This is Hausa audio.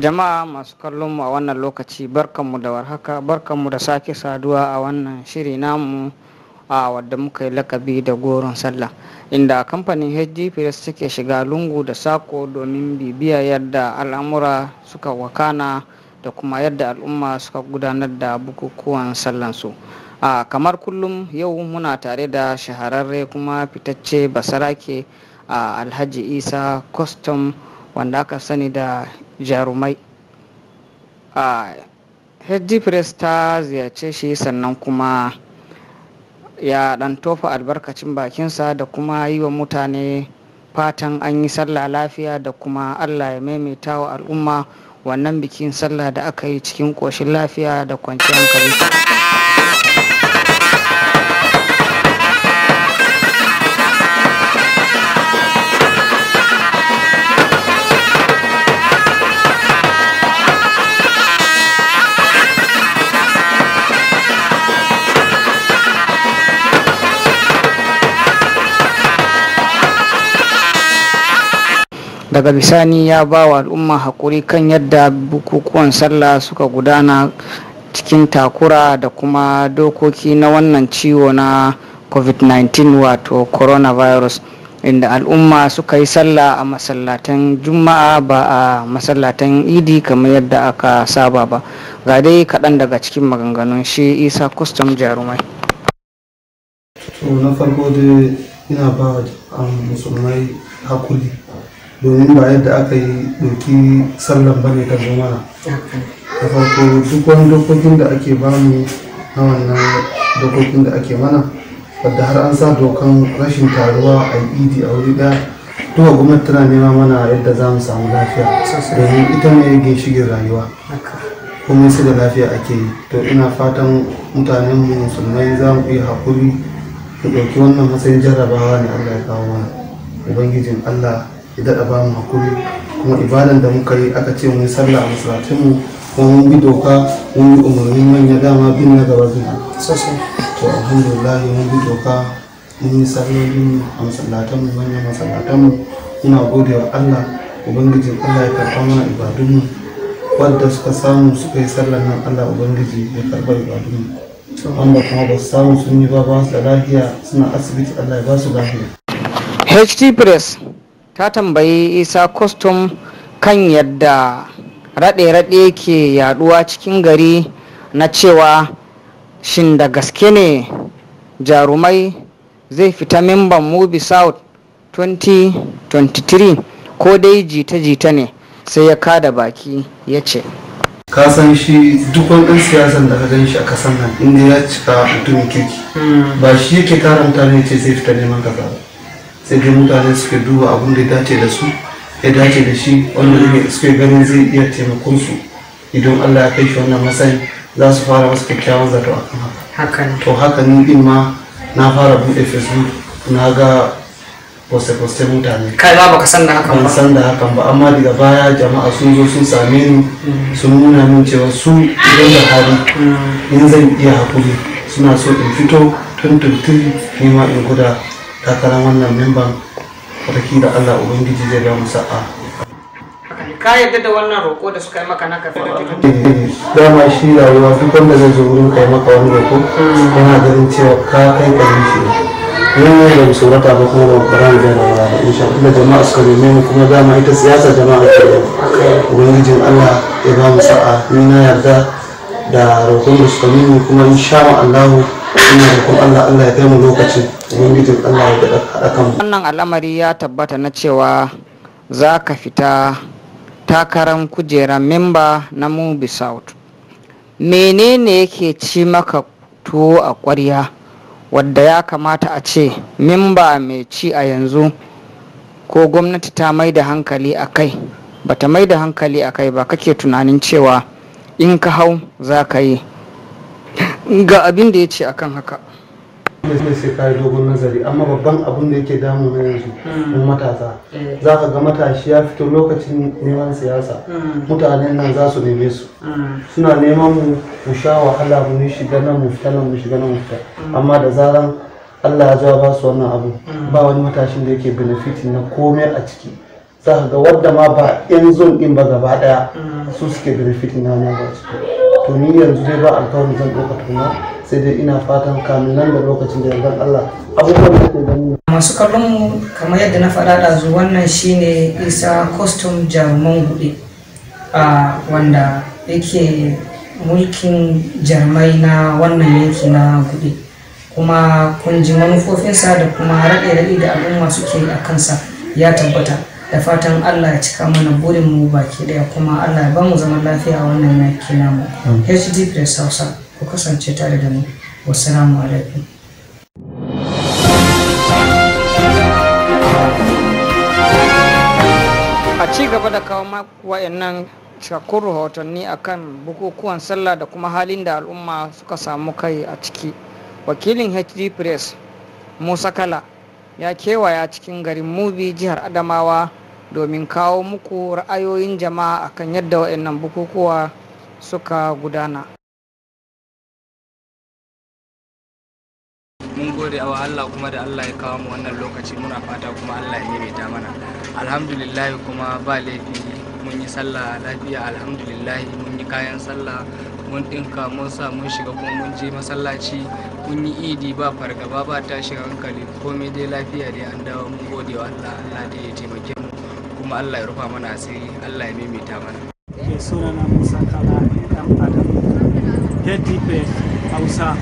Jama'a masu kallon mu a wannan lokaci, barkanmu da warhaka, barkanmu da sake saduwa a wannan shiri namu a wadda muka yi lakabi da goron sallah, inda kamfanin HD Press suke shiga lungu da sako domin bibiya yadda al'amura suka wakana da kuma yadda al'umma suka gudanar da bukukuwan sallansu. A kamar kullum, yau muna tare da shahararre kuma fitacce basarake a Alhaji Isa Custom, wanda aka sani da Jarumai. A HD Press ta ziyarce shi, sannan kuma ya dan tofa albarkacin bakinsa da kuma yi wa mutane fatan an yi sallah lafiya, da kuma Allah ya maimaita wa al'umma wannan bikin sallah da aka yi cikin ƙoshin lafiya da kwanciyar hankali. Daga bisani ya ba wa al'umma haƙuri kan yadda bukukuwan sallah suka gudana cikin takura da kuma dokoki na wannan ciwo na COVID-19, wato coronavirus, inda al'umma suka yi sallah a masallatan Juma'a ba a masallatan Idi kamar yadda aka saba ba. Ga dai kaɗan daga cikin maganganun shi Isa Custom Jarumai. To, na farko dai ina ba musulmai hakuri, domin ba yadda aka yi ɗauki sallan bane ta zo mana. Da farko, duk wani dokokin da ake bamu na wannan dokokin da ake mana, wadda har an sa dokan rashin taruwa a yi Idi a wuri ɗaya, duka gwamnati tana nema mana yadda za mu samu lafiya, domin ita ne ginshiƙin rayuwa, komai sai da lafiya ake yi. To, ina fatan mutanen mu musulmai za mu iya haƙuri mu ɗauki wannan matsayin jarrabawa ne Allah ya kawo mana. Ubangijin Allah ya daɗa ba mu hakuri, kuma ibadan da muka yi, aka ce mun sallah a masallacinmu, kuma mun bi doka, mun bi umarnin manya, dama bin na gaba bin. To, alhamdulillah, mun bi doka, mun yi sallolin a masallatanmu, manyan masallatanmu. Muna gode wa Allah. Ubangijin Allah ya karɓa mana ibadunmu. Wadda suka samu suka yi sallar nan, Allah Ubangiji ya karɓa ibadunmu. Wanda kuma ba su samu sun yi ba, ba su da lafiya, suna asibiti, Allah ya ba su lafiya. HT Press ta tambayi Isa Custom kan yadda raɗe-raɗe ke yaduwa cikin gari na cewa shin da gaske ne Jarumai zai fita memban Mubi South 2023 ko dai jita-jita ne? Sai ya kada baki ya ce, Ka san shi duk wani ɗan siyasan da ka gan shi a kasan nan, inda ya cika mutumin kirki, ba shi yake tara mutane ce zai fita neman kaza ba. Sai dai mutane suke duba abun da ya dace da su, ya dace da shi, wanda suke ganin zai iya taimakon su idan Allah ya kai shi wannan matsayin, za su fara masa kyakkyawan zato akan haka. To, haka ni din ma na fara buɗe Facebook, na ga poste-poste mutane. Kai ma baka san da hakan? Ban san da hakan ba, amma daga baya jama'a sun zo sun same ni, sun nuna min cewa su idan da hali, in zan iya hakuri, suna so in fito tun tuntun ni ma in guda takarar wannan memban. Watakila Allah Ubangiji zai ba mu sa'a. Ka yarda da wannan roƙo da suka yi maka na kafin? Dama shi rayuwa, duk wanda zai zo wurin kai maka wani roƙo, yana ganin cewa ka kai ka yi shi ne. Mu ba mu tsorata ba, kuma ba mu fara da ba, insha Allah. Jama'a suka neme mu, kuma dama ita siyasa jama'a ke yi. Ubangijin Allah ya ba mu sa'a. Ni na yarda da roƙon da suka nemi, kuma insha Allah ina roƙon Allah, Allah ya kai mu lokacin. Ubangijin Allah ya daɗa haɗa kanmu. Wannan al'amari ya tabbata na cewa za ka fita takarar kujerar memba na Mubi South, menene yake ci maka tuwo a ƙwarya wadda ya kamata a ce memba mai ci a yanzu ko gwamnati ta mai da hankali a kai, bata mai da hankali a kai ba, kake tunanin cewa in ka hau za ka yi? Ga abin da ya ce akan haka. Ne sai ka yi dogon nazari, amma babban abun da yake damu na yanzu mu matasa, za ka ga matashi ya fito lokacin neman siyasa, mutanen nan za su neme su, suna neman mu, mu sha wahala, mu yi shiga nan mu fita nan, mu shiga nan mu fita, amma da zaran Allah ya zo ya ba su wannan abu, ba wani matashin da yake benefiting na komai a ciki. Za ka ga wadda ma ba yan zone din ba gaba daya su suke benefiting na wani abu a ciki. To ni yanzu dai ba alkawarin zan ɗauka tukuna, sai dai ina fatan kamin nan da lokacin da yardan Allah abubuwan da ke gani. Masu kallon mu, kamar yadda na faɗa ɗazu, wannan shine Isa Custom Jaruman Gude, a wanda yake mulkin jarumai na wannan yanki na Gude, kuma kun ji manufofinsa da kuma raɗe-raɗe da al'umma suke a kansa ya tabbata. Da fatan Allah ya cika mana burinmu baki ɗaya, kuma Allah ya ba mu zaman lafiya a wannan yanki namu. HD Press Hausa, ku kasance tare da mu. Wassalamu alaikum. A ci gaba da kawo maku wa'annan cikakkun rahotanni akan bukukuwan sallah da kuma halin da al'umma suka samu kai a ciki, wakilin HD Press Musa Kala ya kewaya cikin garin Mubi, jihar Adamawa, domin kawo muku ra'ayoyin jama'a akan yadda wa'annan bukukuwa suka gudana. Mun gode wa Allah kuma da Allah ya kawo mu wannan lokaci. Muna fata kuma Allah ya maimaita mana. Alhamdulillah, kuma ba laifi, mun yi sallah lafiya, alhamdulillah. Mun yi kayan sallah, mun ɗinka, mun sa, mun shiga, kuma mun je masallaci mun yi idi, ba fargaba, ba tashin hankali, komai dai lafiya dai an dawo. Mun gode wa Allah. Allah dai ya taimake mu, kuma Allah ya rufa mana asiri, Allah ya maimaita mana. Ke sunana Musa Kala Dan Adam, HDP Hausa.